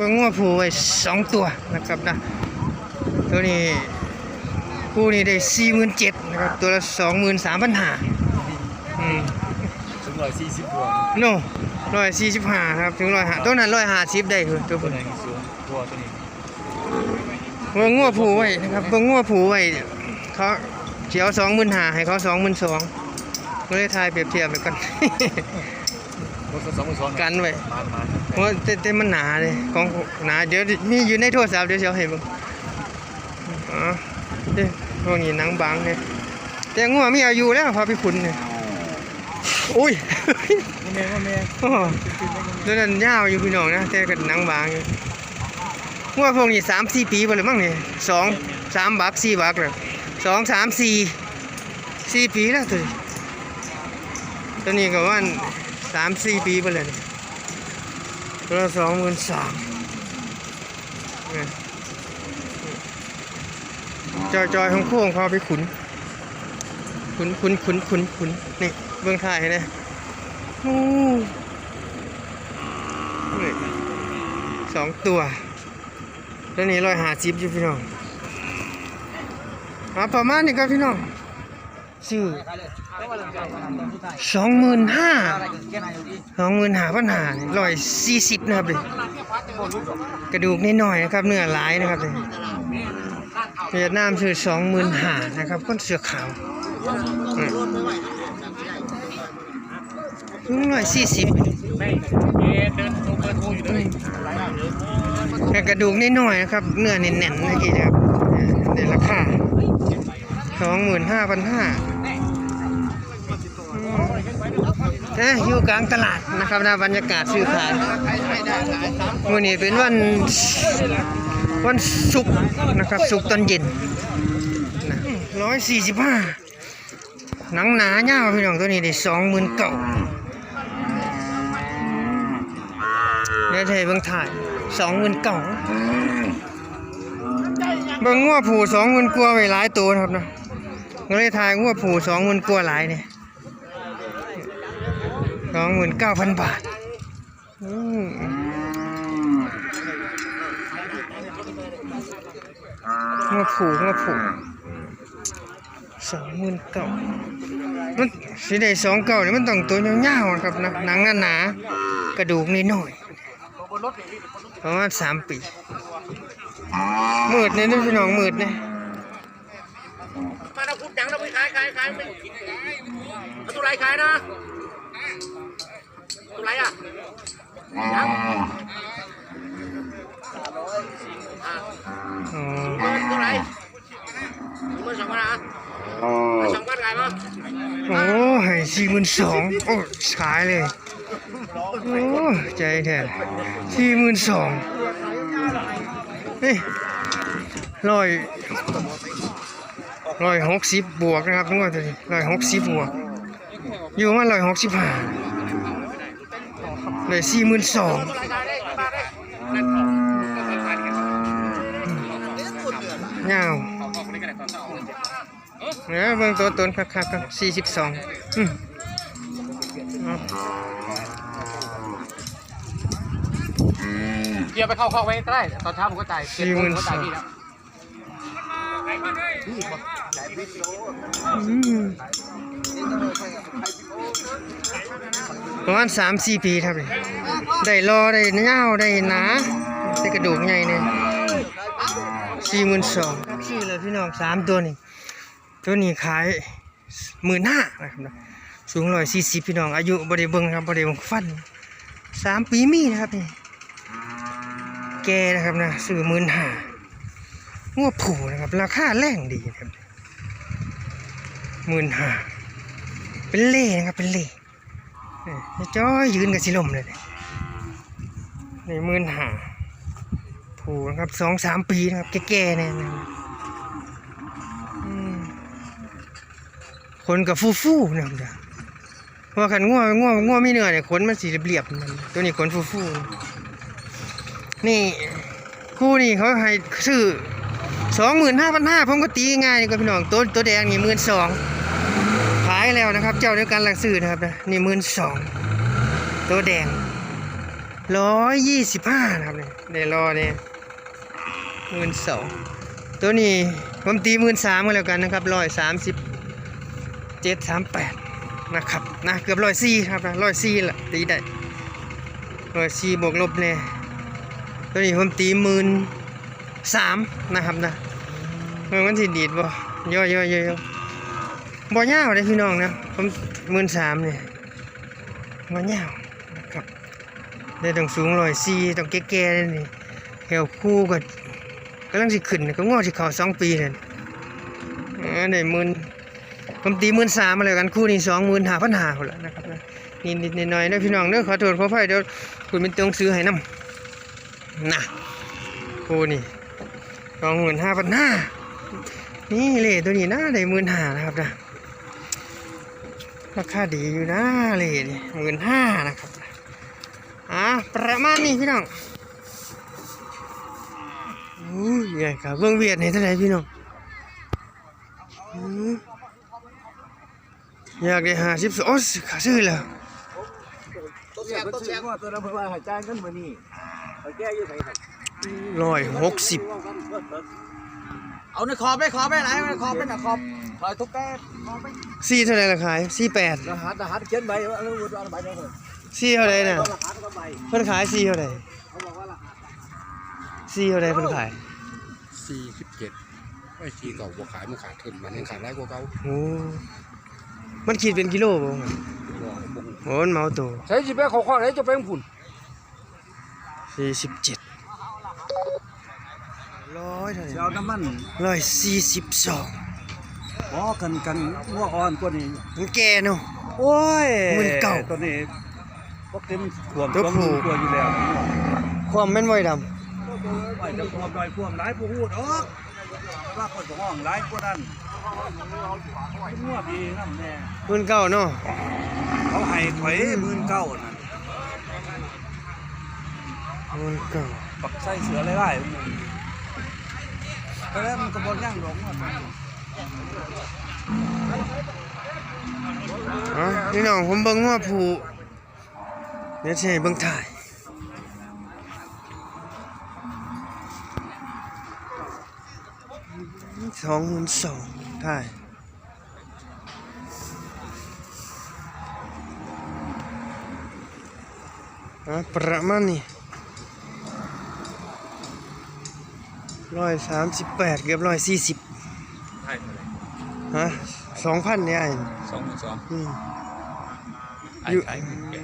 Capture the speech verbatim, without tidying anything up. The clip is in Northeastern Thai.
เบิ่งงัวผู้ไว้สองตัวนะครับนะ ตัวนี้ คู่นี้ได้สี่หมื่นเจ็ดนะครับ ตัวละสองหมื่นสามพันห้า อืม ถึงร้อยสี่สิบตัว โน่ ร้อยสี่สิบห้าครับ ถึงร้อยห้า ตัวนั้นร้อยห้าสิบได้คือตัว ตัว ผู้ ไหนสูงตัวตัวนี้ เบิ่งงัวผู้ไว้นะครับ เบิ่งงัวผู้ไว้ เขาเสียวสองหมื่นห้า ให้เขาสองหมื่นสอง ก็เลยถ่ายเปรียบเทียบไปกัน รถสองพันสอง กันไว้ มามา เพราะแต่แต่มันหนาเลยของหนา เดี๋ยวมีอยู่ในโทรศัพท์ เดี๋ยวเสียวให้เบิ่ง อ๋อเด้ พวกนี้หนังบางเนี่ย แต่งัวมีอายุแล้ว พาไปขุนเนี่ย อุ้ย โมเมนต์โมเมนต์ โอ้โห ตัวนั้นยาวอยู่พี่น้องนะ แต่ก็หนังบางอยู่ งัวพวกนี้สามสี่ปีไปเลยมั้งเนี่ย สอง สามบัก สี่บักเลย สอง สาม สี่ สี่ปีแล้วตัวนี้ ตัวนี้ก็ว่าสามสี่ปีไปเลย ตัวละสองหมื่นสาม จอยจอยของโค้งเขาไปขุน ขุนขุนขุนขุนขุน นี่ เบิ่งถ่ายให้นะ โอ้ นี่ สองตัว ตัวนี้ร้อยห้าสิบอยู่พี่น้อง อ่ะ ประมาณนี้ครับพี่น้อง ซื้อสองหมื่นห้า สองหมื่นห้าพันห้า ร้อยสี่สิบนะครับดิ กระดูกนิดหน่อยนะครับ เนื้อหลายนะครับดิ เวียดนามซื้อสองหมื่นห้านะครับ คนเสื้อขาว อืม ร้อยสี่สิบ แต่กระดูกนิดหน่อยนะครับ เนื้อแน่นๆเมื่อกี้นะครับ ในราคาสองหมื่นห้าพันห้า นะ อยู่กลางตลาดนะครับนะ บรรยากาศซื้อขาย มื้อนี้เป็นวัน วันศุกร์นะครับ ศุกร์ตอนเย็นนะ ร้อยสี่สิบห้า หนังหนายาวพี่น้อง ตัวนี้ได้สองหมื่นเก้า เดี๋ยวให้เบิ่งถ่าย สองหมื่นเก้า เบิ่งงัวผู้สองหมื่นกว่าไว้หลายตัวนะครับนะ ก็เลยถ่ายงัวผู้สองหมื่นกว่าหลายเนี่ย สองหมื่นเก้าพันบาท อืม งัวผู้ งัวผู้ สองหมื่นเก้า มันสิได้สองเก้านี่มันต้องตัวยาวๆนะครับนะ หนังหนาๆ กระดูกน้อยๆ ประมาณสามปี มืดเนี่ยนะพี่น้อง มืดเนี่ย มาแล้วพูดจังนะพี่ขายขายขายไม่เอาตัวไรขายนะตัวไรอ่ะยัง อ๋อ เมื่อตัวไรเมื่อสองพันอ่ะสองพันขายปะ โอ้ ให้สี่หมื่นสอง โอ้ ขายเลย โอ้ ใจแท้ สี่หมื่นสอง เฮ้ย ร้อย ร้อยหกสิบบวกนะครับ ทุกคน ร้อยหกสิบบวก อยู่มาร้อยหกสิบห้า ได้สี่หมื่นสอง ยาว เนี่ยเบิ่งตัวตนคักๆกัน สี่สิบสอง อืม เกียร์ไปเข้าคอกไว้ก็ได้ ตอนเช้าผมก็จ่ายเก็บ สี่หมื่น ผมก็จ่ายพี่แล้ว อืม ประมาณสามสี่ปีครับนี่ ได้รอได้ยาวได้หนา แต่กระดูกใหญ่เนี่ย สี่หมื่นสอง ซื้อเลยพี่น้อง สามตัวนี่ ตัวนี้ขายหมื่นห้านะครับนะ สูงร้อยสี่สิบพี่น้อง อายุบ่ได้เบิ่งครับ บ่ได้เบิ่งฟัน สามปีมีนะครับนี่ แก่นะครับนะ ซื้อหมื่นห้า งัวผู้นะครับ ราคาแรงดีนะครับ หมื่นห้า เป็นเล่นะครับ เป็นเล่ นี่จ้อยยืนกับสิลมเลย นี่หมื่นห้า ผู้นะครับ สองสามปีนะครับ แก่ๆเนี่ยนะครับ อืม ขนกับฟูๆนะครับ เพราะว่าคันงัว งัว งัวมีเนื้อเนี่ย ขนมันสีเรียบๆ มัน ตัวนี้ขนฟูๆ นี่ คู่นี่เขาให้ซื้อสองหมื่นห้าพันห้า ผมก็ตีง่ายนี่ก็พี่น้อง ตัว ตัวแดงนี่หมื่นสอง ขายแล้วนะครับ เจ้าเดียวกันหลักซื้อนะครับนะ นี่หมื่นสอง ตัวแดง ร้อยยี่สิบห้านะครับเนี่ยในรอเนี่ยหมื่นสองตัวนี้ผมตีหมื่นสามกันแล้วกันนะครับร้อยสามสิบเจ็ดสามแปดนะครับนะเกือบร้อยสี่ครับนะร้อยสี่ละตีได้ร้อยสี่บวกลบเนี่ยตัวนี้ผมตีหมื่นสามนะครับนะเออมันสิดีดบ่ย่อยย่อยย่อยย่อยบ่ยาวเลยพี่น้องนะผมหมื่นสามเนี่ยบ่ยาวนะครับ ได้ต้องสูงร้อยสี่ต้องแก่ๆเลยนี่แถวคู่ก็กำลังสิขึ้นก็งอสิเข้าสองปีนั่นเออได้หมื่นผมตีหมื่นสามมาเลยกันคู่นี้สองหมื่นห้าพันห้าคนละนะครับนะนิดๆหน่อยๆนะพี่น้องเด้อขอโทษขออภัยเดี๋ยวคุณเป็นตัวหนังสือให้นำนะคู่นี้สองหมื่นห้าพันห้านี่เลยตัวนี้นะได้หมื่นห้านะครับนะราคาดีอยู่นะเลยนี่หมื่นห้านะครับ อ่าประมาณนี้พี่น้องอู้ยใหญ่ครับเบิ่งเวียดนี่เท่าไหร่พี่น้องอู้อยากได้ห้าสิบโอ้ยขาซื้อแล้วตัวแสบตัวแสบตัวนั้นเพิ่นว่าให้จ่ายเงินมื้อนี้ไปแก้อยู่ไสครับร้อยหกสิบเอาในขอบไปขอบไปไหนในขอบไปนะขอบขอบทุกแก้ขอบไปสี่เท่าไหร่ละขายสี่แปดรหัสรหัสเขียนใบว่าเออว่าใบเดียวกันสี่เท่าไหร่น่ะรหัสก็ใบเพิ่นขายสี่เท่าไหร่สี่เท่าไหร่เพิ่นขายสี่สิบเจ็ดไอ้สี่เก่าบ่ขายมันขาดทุนมันยังขาดหลายกว่าเก่าโอ้มันขีดเป็นกิโลบ่โอ้มันเหมาตัวใส่สิไปขอข้อไหนจะไปของผุ่นสี่สิบเจ็ดร้อยเท่าไหร่สิเอาน้ำมันร้อยสี่สิบสองบ่กันกันงัวอ่อนกว่านี้มันแก่เนาะโอ้ยหมื่นเก้าตัวนี้ พวกเต็มท่วม ตัว ท่วม ผู้ ตัวอยู่แล้ว ความแม่นบ่อยดำ ไว้จะท่วมหน่อยท่วมหลายผู้ฮู้ดอก ว่าคนก็ห้องหลายกว่านั้นงัวพี่นำแน่หมื่นเก้าเนาะ เขาให้ข่อย อืม หมื่นเก้านั่น หมื่นเก้า บักไส้เสือหลายๆ แต่แล้วมันก็บ่ย่างดอกงัว อ่ะ พี่น้อง ผมเบิ่งงัวผู้ เดี๋ยวสิให้เบิ่งถ่าย สองหมื่นสอง ถ่าย อ่ะ ประมาณนี้ ร้อยสามสิบแปด เกือบร้อยสี่สิบ ใช่เท่าไหร่ ฮะ สองพันเนี่ยไอ้ สองหมื่นสอง อืม ไอ้ อยู่ ขายหมื่นแป